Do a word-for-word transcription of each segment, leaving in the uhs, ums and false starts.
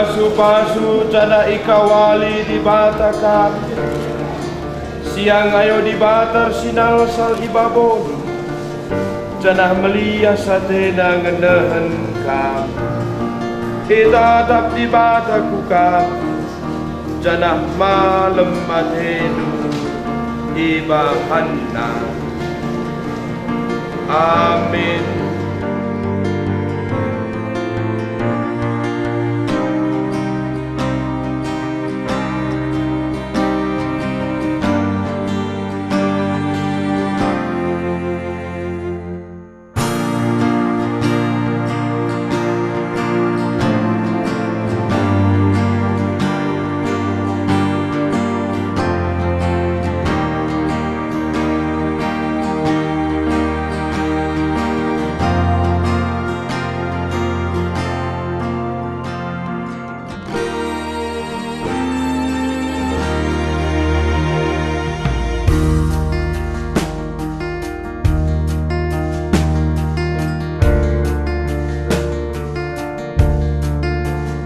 Pasu-pasu janah ikawali Dibata kam. Siang ayo Dibata ersinalsal i babondu, janah melias ateNa ngenehen kam. Itatap Dibata ku kam, janah malem atendu ibahanNa. Amin.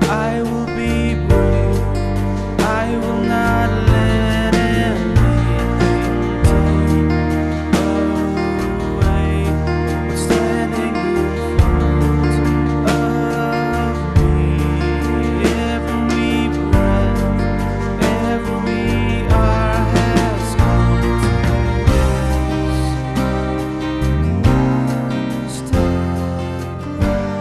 I will be brave. I will not let anything take away what's standing in front of me. Every breath, every hour has come to pass. Stay close.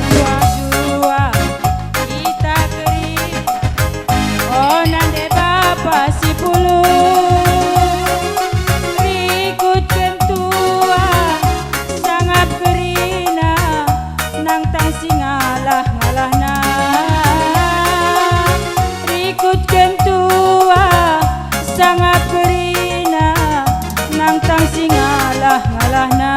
Dua-dua kita keri, o nande bapa si pulung, rikutken tua, sangap kerina, nangtang si ngalah-ngalahna. Rikutken tua, sangap kerina, nangtang si ngalah-ngalahna.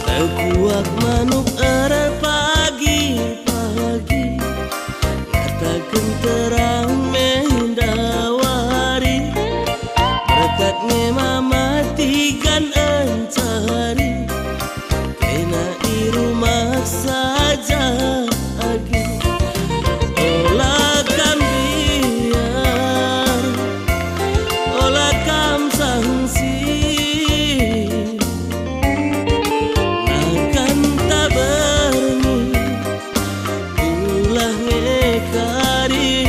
Tekuak manuk erpagi-pagi, ngataken terang menda wari. Berkat nge mamati gan encari, kena i rumah saja agi. Ola kam biar, ola kam sangsi. Nakan ta berngi, ulah nge kari.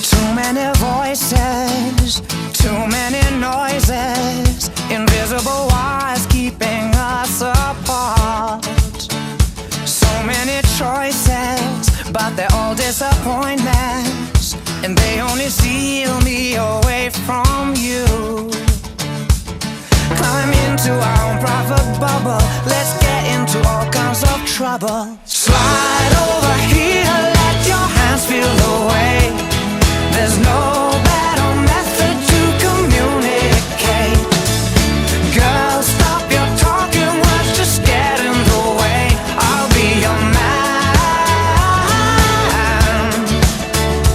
Too many voices, too many noises, invisible wires keeping us apart. So many choices, but they're all disappointments, and they only steal me away from you. To our own private bubble, let's get into all kinds of trouble. Slide over here, let your hands feel the way. There's no better method to communicate. Girl, stop your talking, words just get in the way. I'll be your man.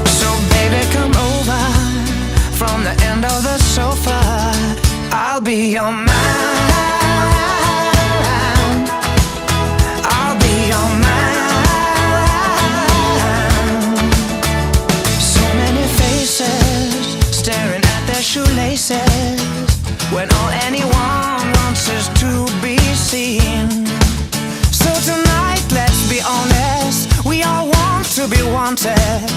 So baby, come over from the end of the sofa. I'll be your man. I'll be your man. So many faces staring at their shoelaces when all anyone wants is to be seen. So tonight, let's be honest, we all want to be wanted.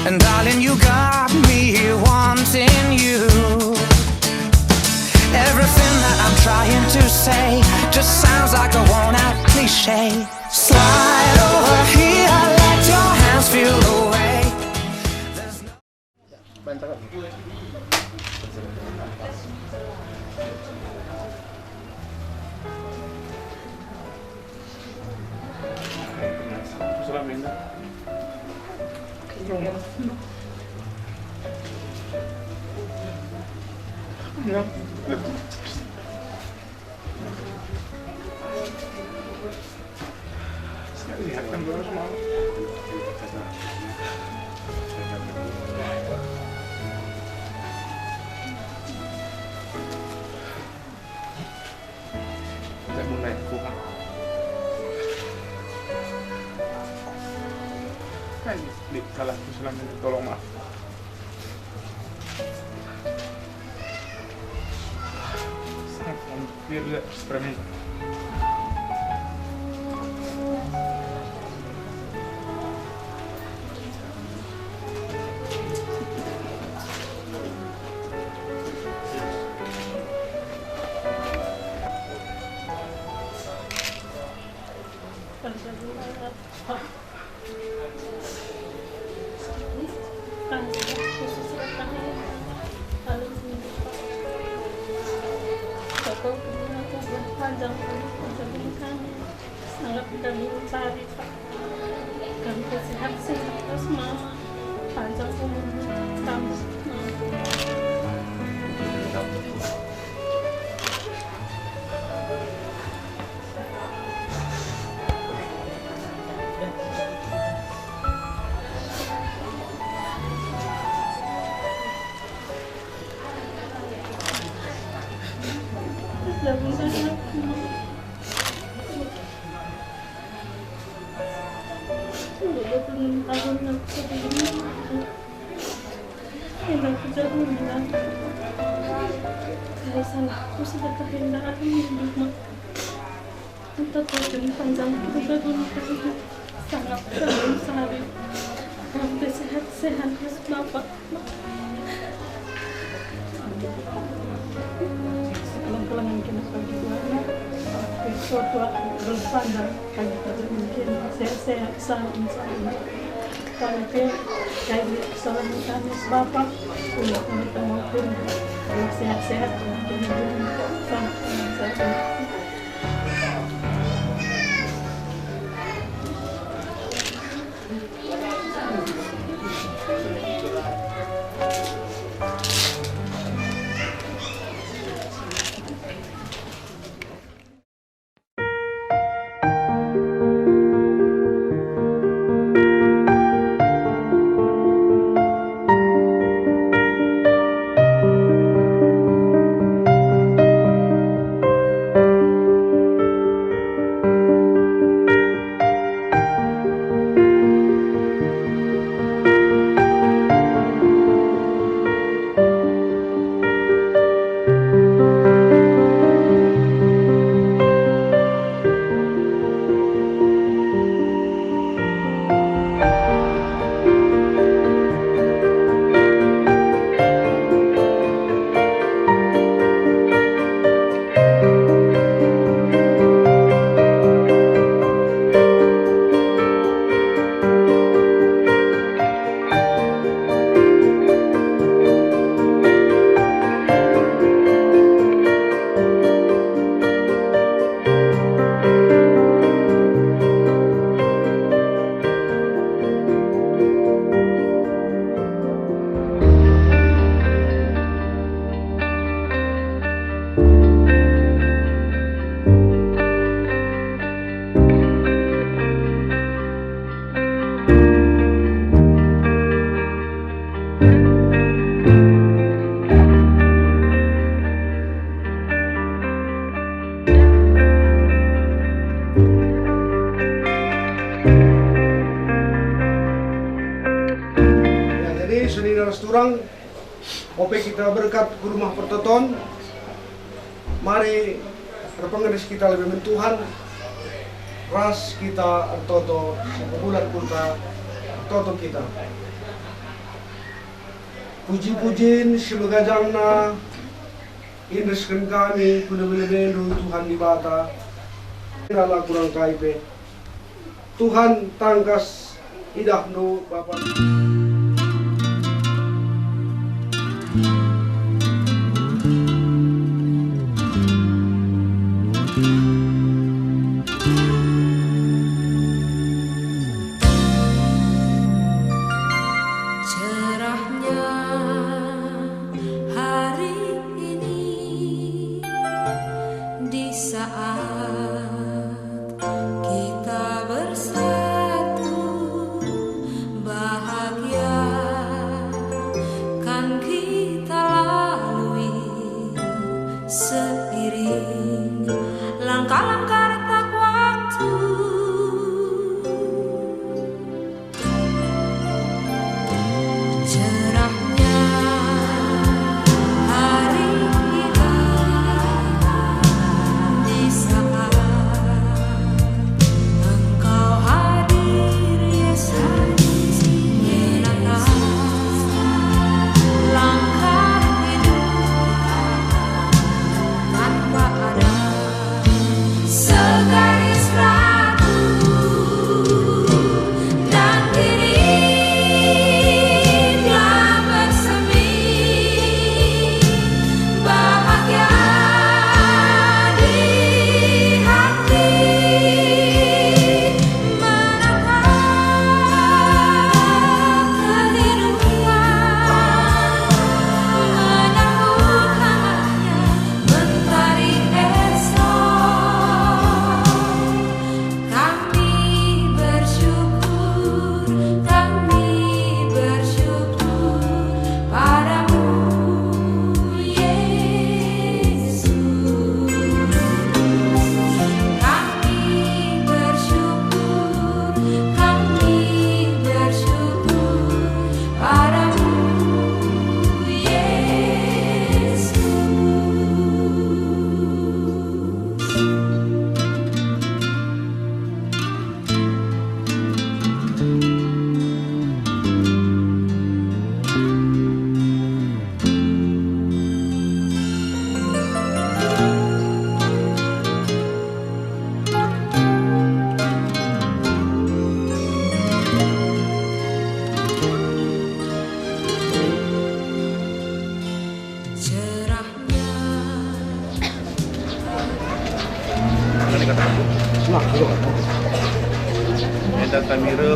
And darling, you got me wanting you. Everything that I'm trying to say just sounds like a worn out cliche. Slide over here, let your hands feel the way. Saya mulai kurang. Kan, di salahku selama ini, tolong maaf. Sangat hampir ya, permen. Panjang umur, panjang umur kami. Sangat kami mencari, Pak. Kami sehat-sehat terus, Mama. Panjang umur, tambah, Mama. Enda ku jabungan. Kalau salahku sedekah enda aku minum, Mak. Enda terjun panjang ku jabungan. Sangat kami sehari. Sampai sehat-sehat, Bapak. Kelang-kelangan kena bagi Tuhan. Suatu berpandang kami pada mungkin sehat-sehat, salam, salam. Kami ke, kami salam kami Bapak. Untuk kami temukan sehat-sehat. Salam, salam. Nina ras turang, ope kita berkat ku Rumah Pertoton, mari erpengendes kita lebe man Tuhan, ras kita ertoto, sipebulat kuta ertoto kita. Puji-pujin si megajangna iendesken kami ku lebe-lebendu, Tuhan Dibata, enda la kurang kai pe. Tuhan, tangkas idahndu, Bapa. Cerahnya hari ini di saat kita bersatu, bahagia kan kita lalui seiring langkah-langkah retak waktu. Cerahnya hari ini di saat Engkau hadir, Yesus, menatap langkah hidup tanpa ada segaris ragu dan kirimlah bersemi bahagia di hati menatap kehidupan menyambut hangatnya mentari esok. Kami bersyukur, kami bersyukur padamu, Yesus. Kami bersyukur, kami bersyukur padamu, Yesus. Cerahnya. Enda kami reh,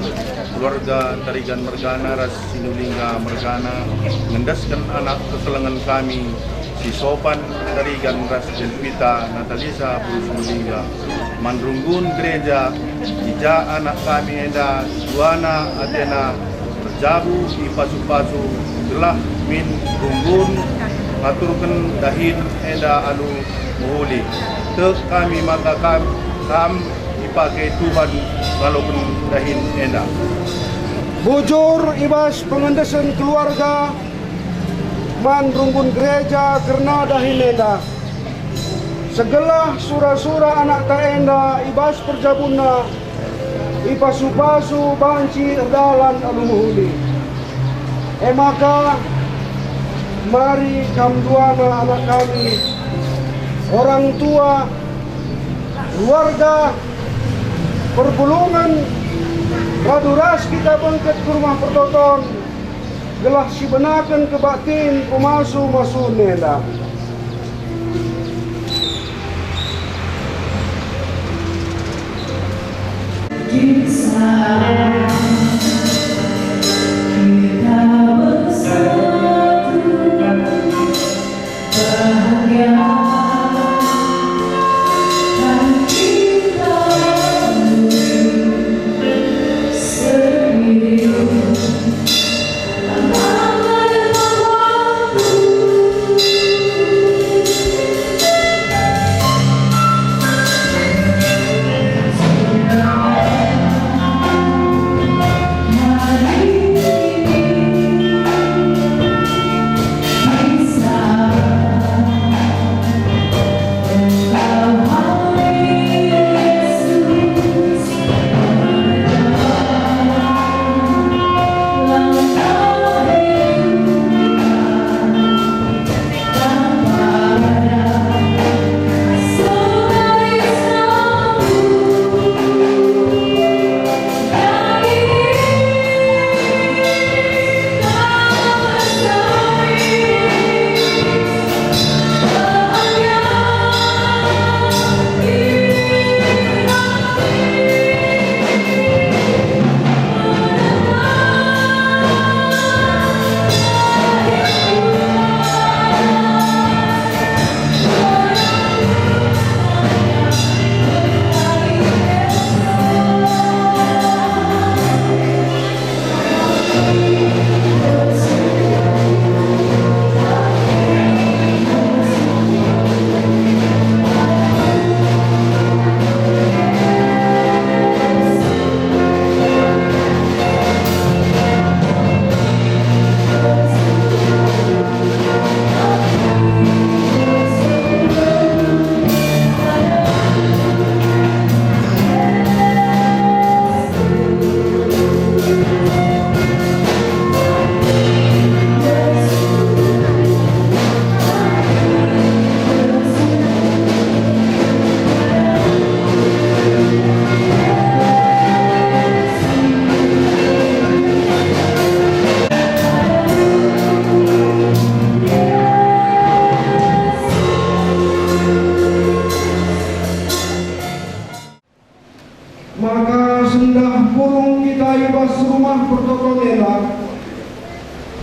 keluarga Tarigan mergana ras Sinulingga mergana, ngendesken anak kekelengen kami, si Sopan Tarigan ras Delvita Natalisa Bulu Sinulingga, man runggun gereja, i ja anak kami enda duana atena erjabu ipasu-pasu gelah min runggun ngaturken dahin enda alu mehuli. Tek kami maka kam, kam ipake Tuhan ngaloken dahin enda. Bujur i bas pengendesen keluarga man runggun gereja kerna dahin enda. Segelah sura-sura anakta enda i bas perjabunna ipasu-pasu banci erdalan alu mehuli. E maka, mari kam duana anak kami, orang tua, keluarga, perpulungen, radu ras kita bengket ku Rumah Pertoton, gelah sibenaken kebaktin pemasu-masun enda. Di saat kita bersatu, bahagia kan kita lalui seiring langkah-langkah waktu.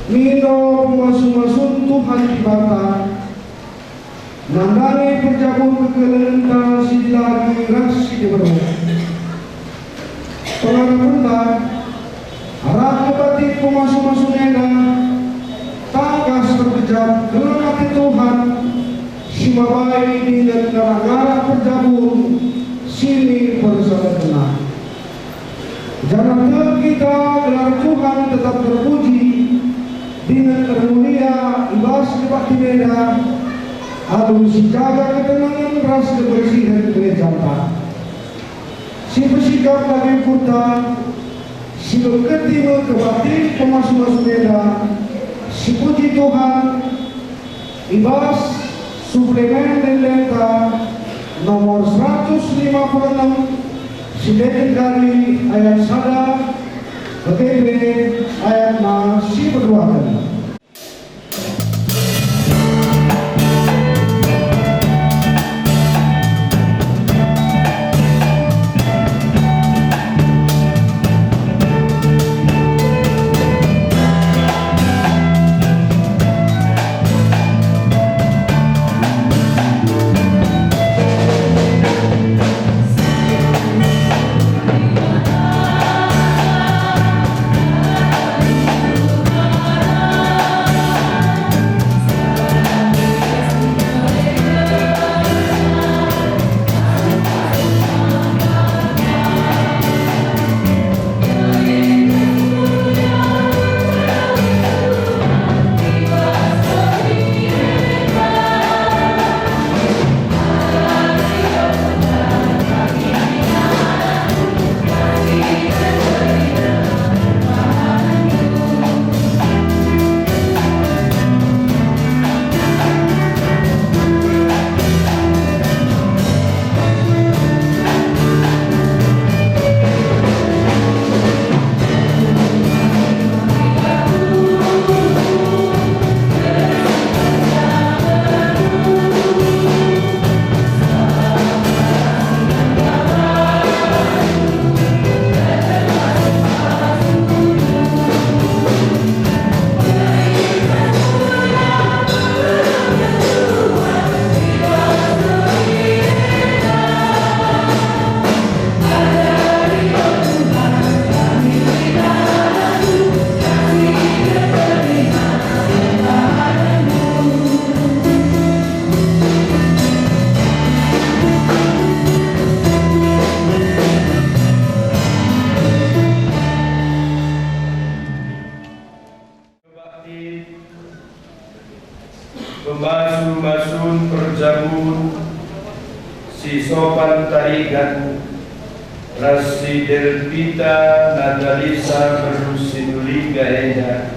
Mindo pemasu-masun Tuhan Dibata, nandangi perjabun kekelengenta si dilaki ras si diberu. Pengarapenta, arah kebaktin pemasu-masun enda, tangkas terpejam keleng ate Tuhan, si mabai dingen ngarah-ngarah perjabun si nipersadakenna. Janah tek kita gelar Tuhan tetap terpuji, dingen ermulia i bas kebaktin enda, alu sijaga ketenangen ras kebersihen gerejanta. Si pesikap bage ukurta, si beketi me kebaktin pemasu-masun enda, si puji Tuhan, i bas suplemen ende-enda nomor seratus lima puluh enam, si begen kari ayat sada, bage pe ayatna si peduaken. Kebaktin, pemasu-masun perjabun, si Sopan Tarigan, ras si Delpita Natalisa Berus Sinulinga enda,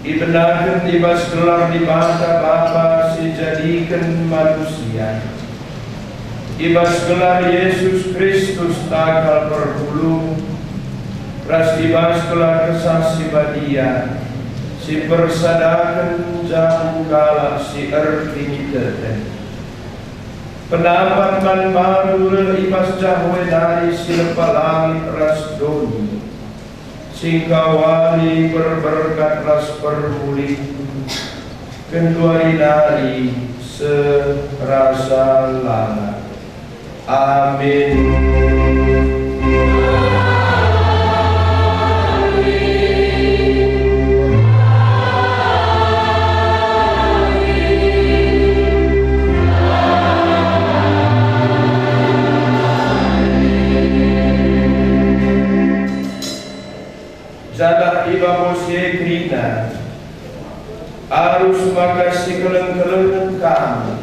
ibenaken i bas gelar Dibata Bapa si jadiken manusia. I bas gelar Yesus Kristus takal perpulung, ras i bas gelar Kesah Si Badia, si mpersadaken jabu kalak si erkiniteken. Penampat man bandu reh i bas jahoe nari si nepa langit ras doni. Singkawali perberkat ras permulihen, genduari nari seh rasa lalap. Amin. Janah i babo si e kerina, arus maka sikeleng-kelengen kam,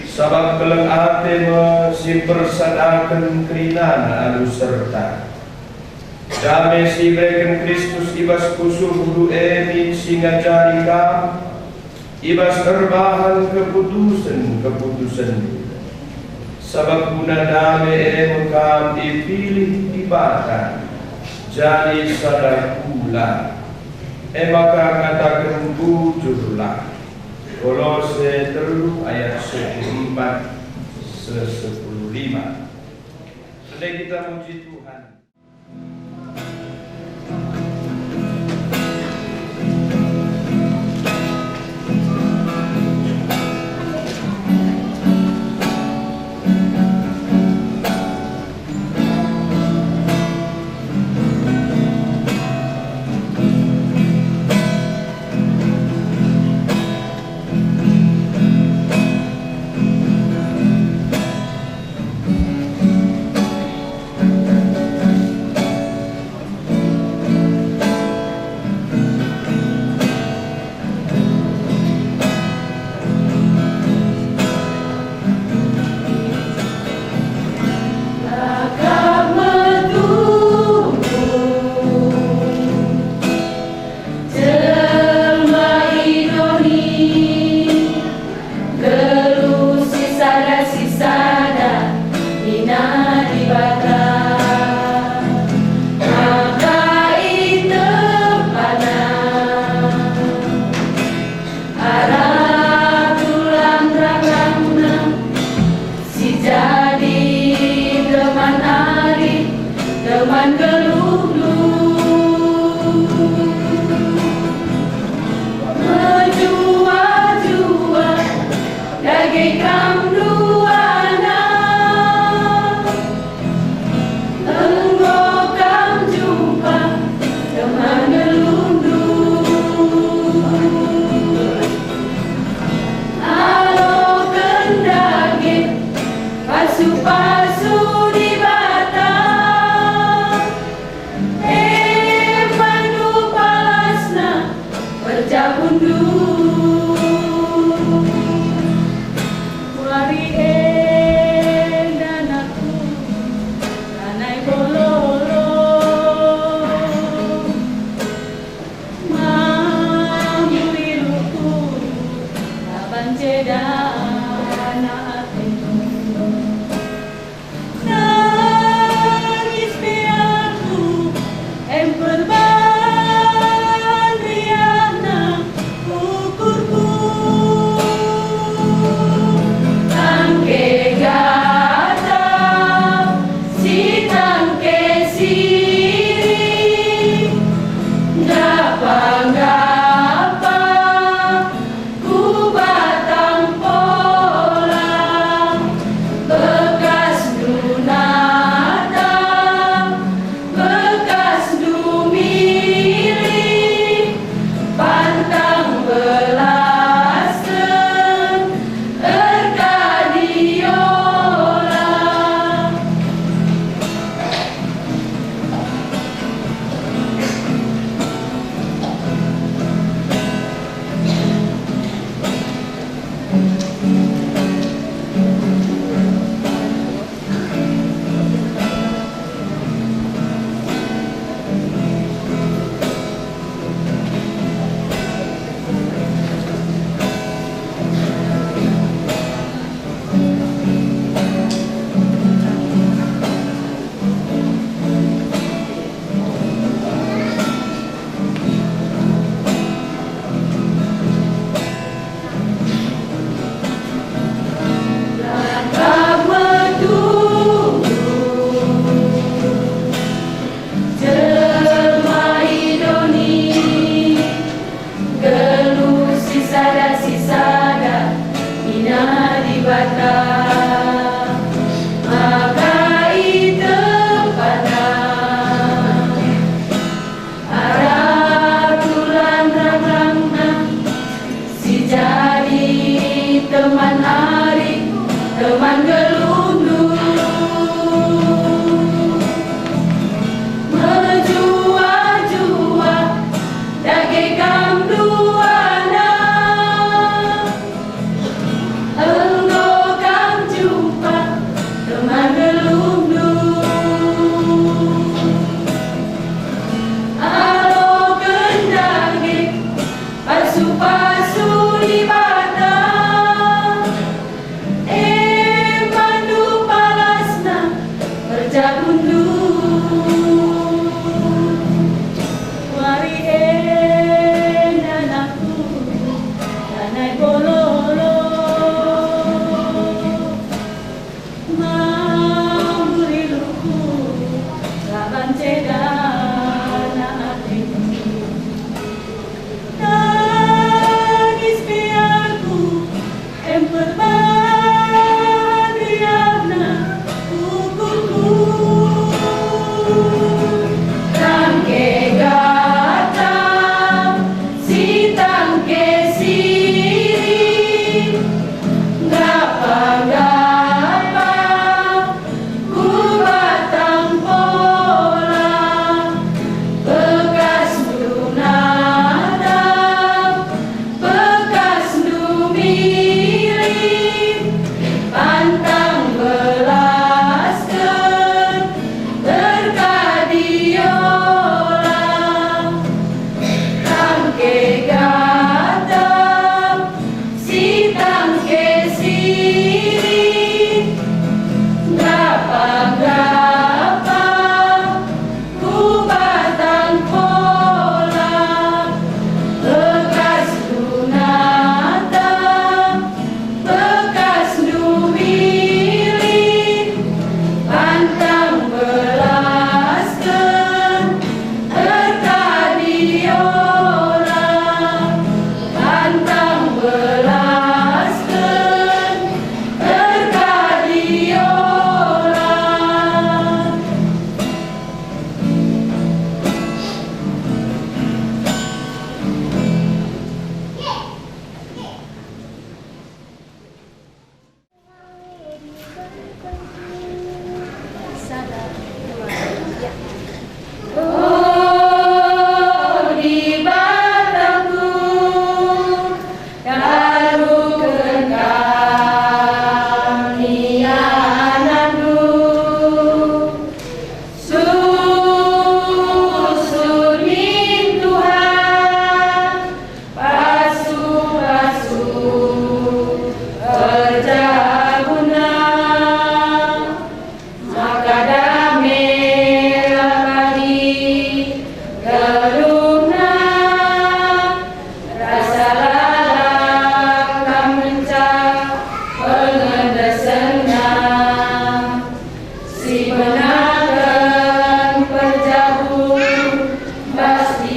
sabap keleng ate me si mpersadaken kerinana alu serta. Dame si ibereken Kristus i bas pusuhndu e min si ngajari kam, i bas erbahan keputusen-keputusenndu. Sabap guna dame e me kam ipilih Dibata jadi sada kula. E maka kataken bujurlah. Kolose telu ayat sepuluh empat seh sepuluh lima. Enda kita muji Tuhan.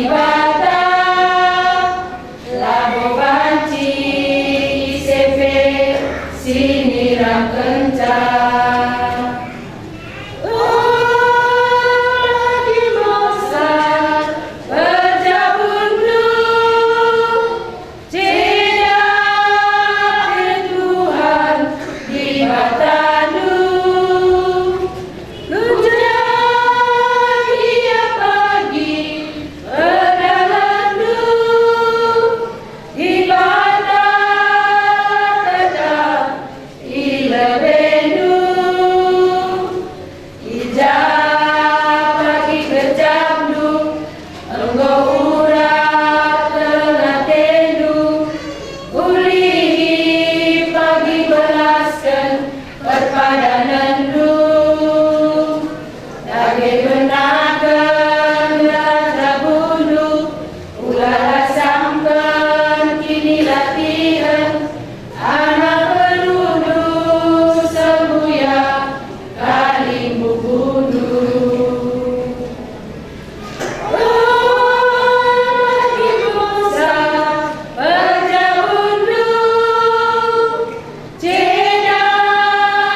Dibata, labo banci ise pe si nirangkenca. O bagi Musa, perjabundu, ceda ate Tuhan Dibatandu. Ku ja gia pagi perdalanndu, Dibata tetap i lebendu. I ja pagi gejapndu enggo urat keleng atendu, ulihi pagi belasken perpadanenndu. Dage benaken rajabundu, ulalah sangken kinilatihen, anak berundu sembuyak kalimbubundu. O bagi Musa, perjabundu, ceda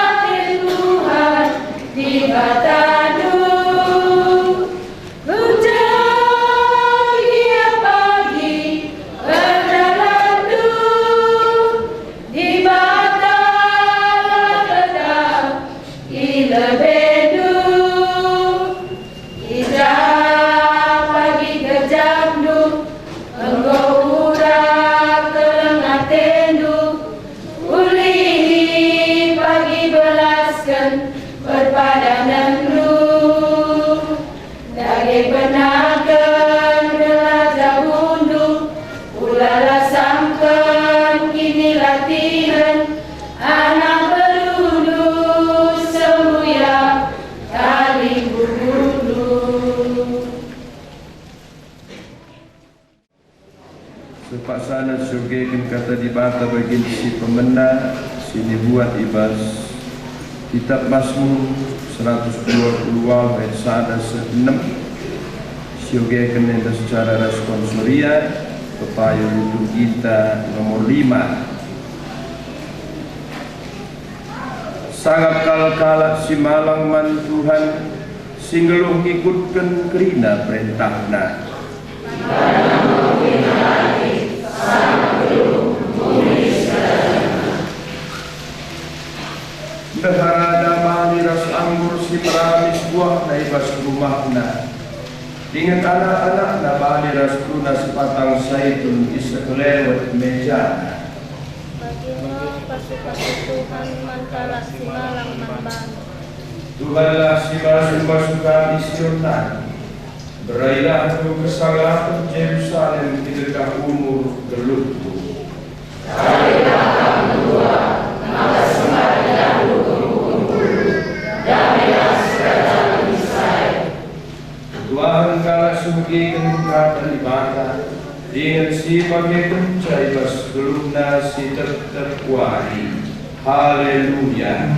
ate Tuhan Dibatandu. Ku ja gia pagi perdalanndu, Dibata tetap i lebendu. I ja pagi gejapndu enggo urat keleng atendu, ulihi pagi belasken perpadanenndu. Dage benaken rajabundu, ulalah sangken kinilatihen, anak berundu sembuyak kalimbubundu. Sepaksana siogeken Kata Dibata bagin si pemena, si nibuat i bas Kitap Masmur seratus dua puluh waluh ayat sada seh enem, siogeken enda secara responsoria, pepayun liturgita nomor lima. Sangap kal kalak si malang man Tuhan, si nggeluh ngikutken kerina perentahNa. Ndehara bali ras anggur si meramis buahna i bas rumahna. Dingen anak-anakna bali ras guna sepatang saitun i sekelewet mejana. Bagi me pasu-pasu Tuhan man kalak si malang man baNa. Tuhanlah si masu-masu kami Sion nari. Berailah enggo kesalahen Jerusalem i gegah umur geluhndu. Berailah enggo, maka sembahlah enggo, dame ras kerajahen Israel. Tuhan kalak si megiken Kata Dibata, dingen si pagekenca i bas geluhna si tep-tep wari. Haleluya.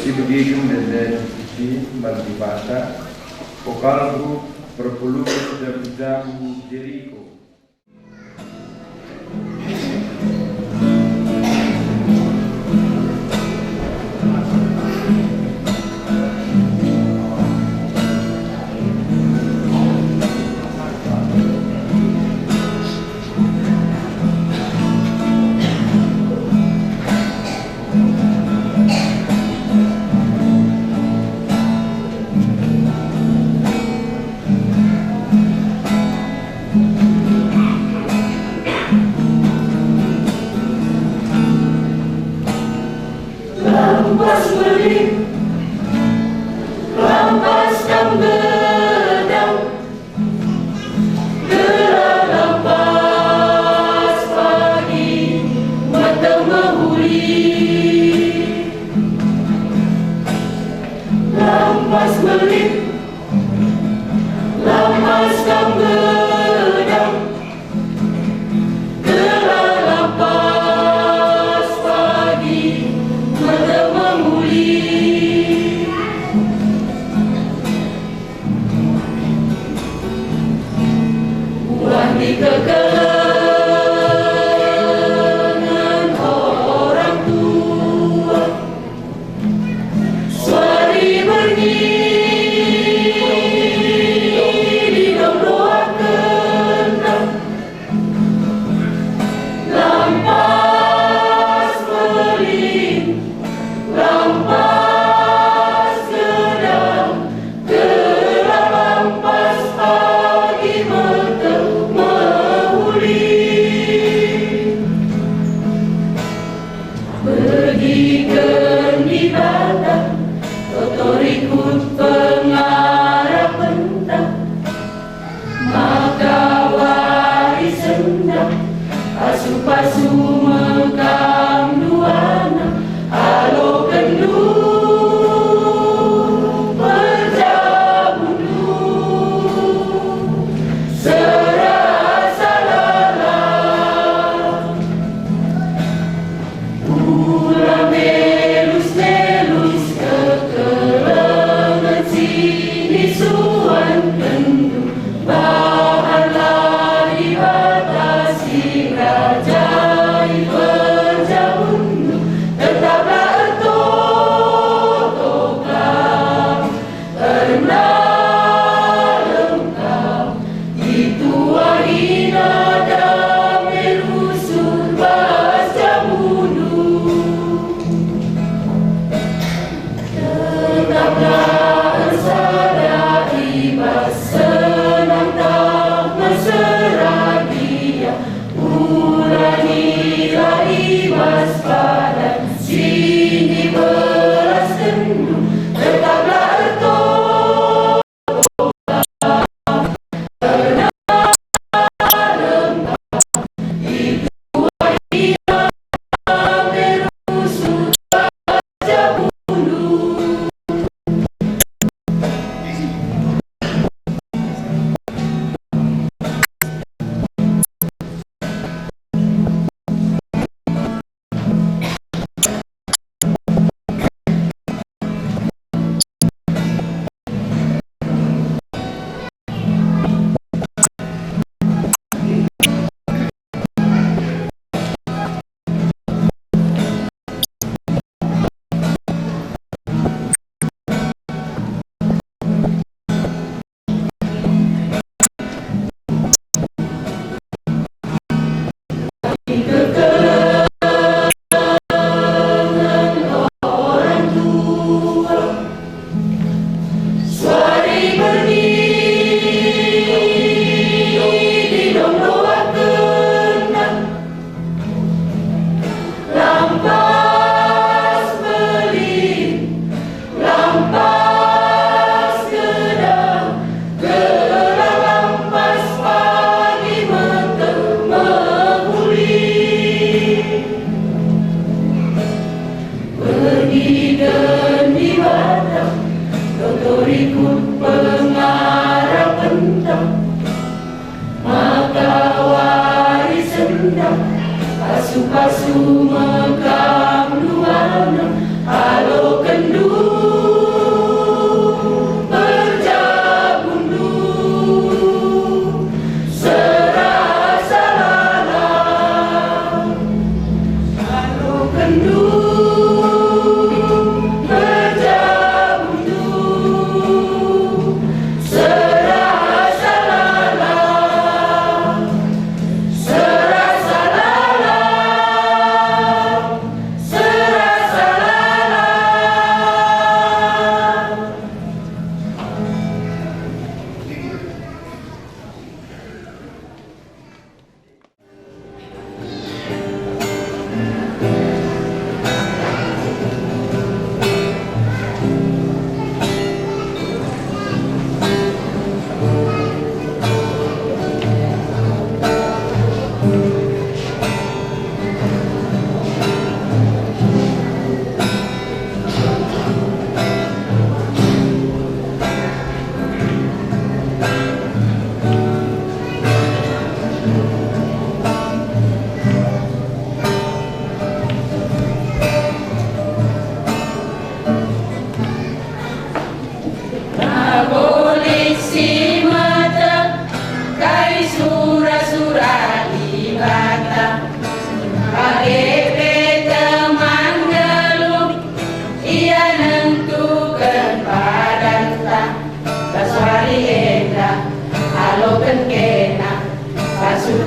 Si begiken ende puji man Dibata, vokal grup perpulungen jabu-jabu Jeriko. Lampas berlin, lampas kam bedang, gelah lampas pagi meteh mehuli. muli. Buah ni kekelengen orang tua. Suari berngi didong doakenna. Lampas beling, lampas gedang, gelah lampas pagi meteh mehuli. Begiken Dibata, toto rikut pengarapenta, maka wari sendah, pasu-pasu me kam duana, alokenndu perjabundu serasa lalap. Ula melus-melus kekelengen si nisuankenndu, bahanlah Dibata si ngerajai perjabunndu, tetaplah ertoto kam. Ernalem kam, ituahina dame rusur bas jabundu. Tetaplah ersada i bas senang tah mesera gia, ulangilah i bas padan si niberaskenndu, tetaplah ertoto. Suari berngi didong doakenna. Lampas beling, lampas gedang, gelah lampas pagi meteh mehuli. Begiken Dibata, toto rikut pengarapenta, maka wari sendah, pasu-pasu me kam duana, alokenndu perjabundu. Serasa lalap, alokenndu perjabundu. Serasa lalap, serasa lalap.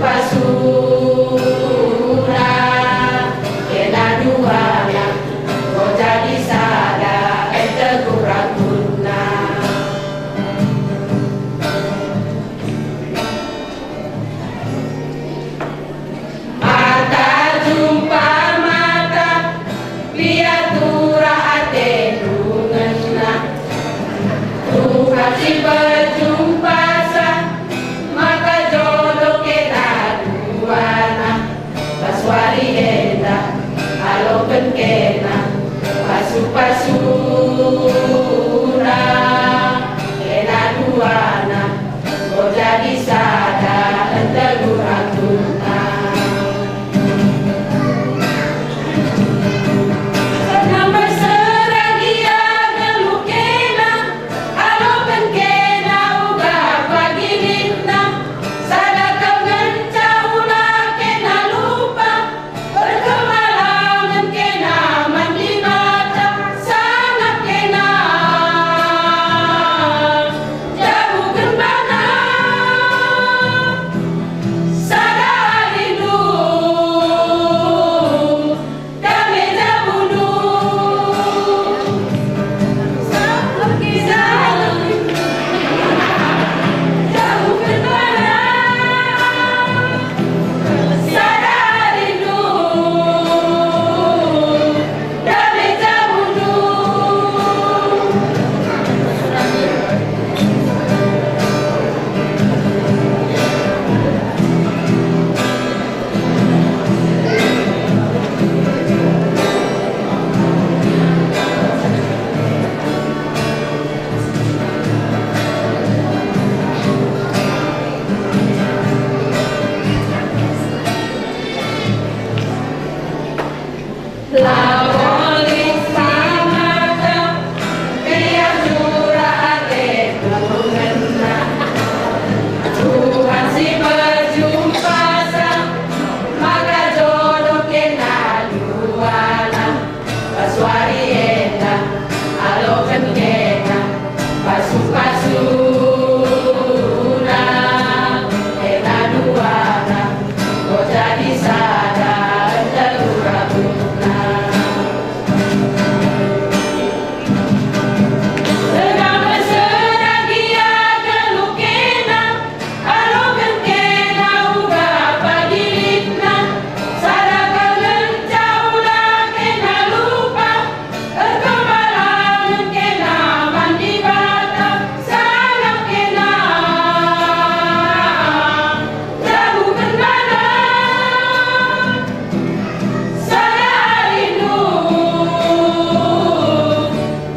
Pasuna, kena duana, enggo jadi sada erteguh rakunna. Mata jumpa mata, piatura atendu ngena. Tuhan si pejumpasa, maka jodo kena duana. Pas wari enda, aloken kena pasu-pasuna, kena duana, enggo jadi sada erteguh rakunna. Senang berserah ia geluh kena, aloken kena uga pagilitna, sada kal ngenca ula kena lupa, erkemalangen kena man Dibata, sangap kena jabuken bana. Sada arindu, dame jabundu. Sangap kena jabuken bana. Sada arindu, dame jabundu. Labo lit si mata, piatura atendu ngena. Tuhan si pejumpasa, maka jodo kena duana. Pas wari enda, aloken kena pasu-pasuna, kena duana, enggo jadi sada erteguh rakunna. Senang berserah ia geluh kena, aloken kena uga pagilitna, sada kal ngenca ula kena lupa, erkemalangen kena man Dibata, sangap kena jabuken bana. Sada arindu,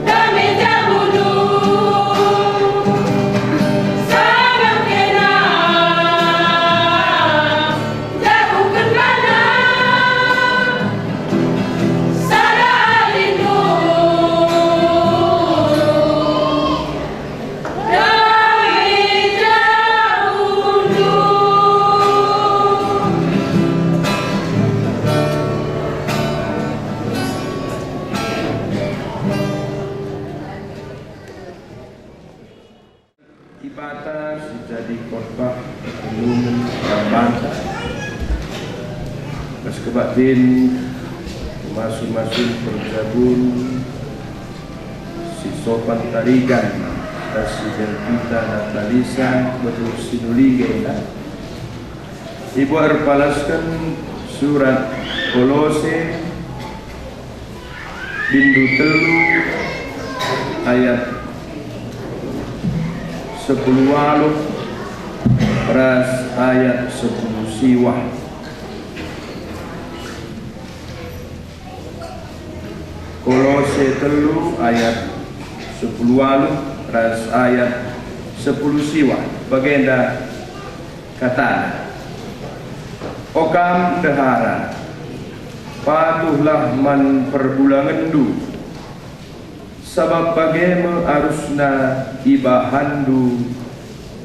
dame jabundu, sangap kena jabuken bana. Sada arindu, dame jabundu. Dibata si jadi kotbah perpulungen rambanta. Ras kebaktin masu-masun perjabun si sopan tarigan ras si Delpita Natalisa beduh Sinulingga enda. Ibuat erpalasken surat Kolose, bindu telu ayat sepuluh waluh ras ayat sepuluh siwah. Kolose telu ayat sepuluh waluh ras ayat sepuluh siwah bagenda katana, "O kam ndehara, patuhlah man perbulangenndu, sabap bage me arusna ibahanndu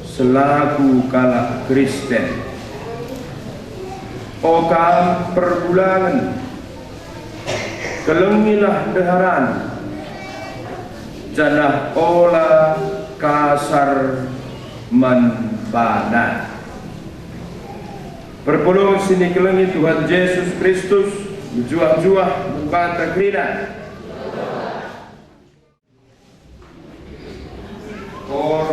selaku kalak Kristen. O kam perbulangen, kelengilah ndeharan, janah ola kasar man bana." Perpulungen si nikelengi Tuhan Jesus Kristus, mejuah-juah man banta kerina. Kor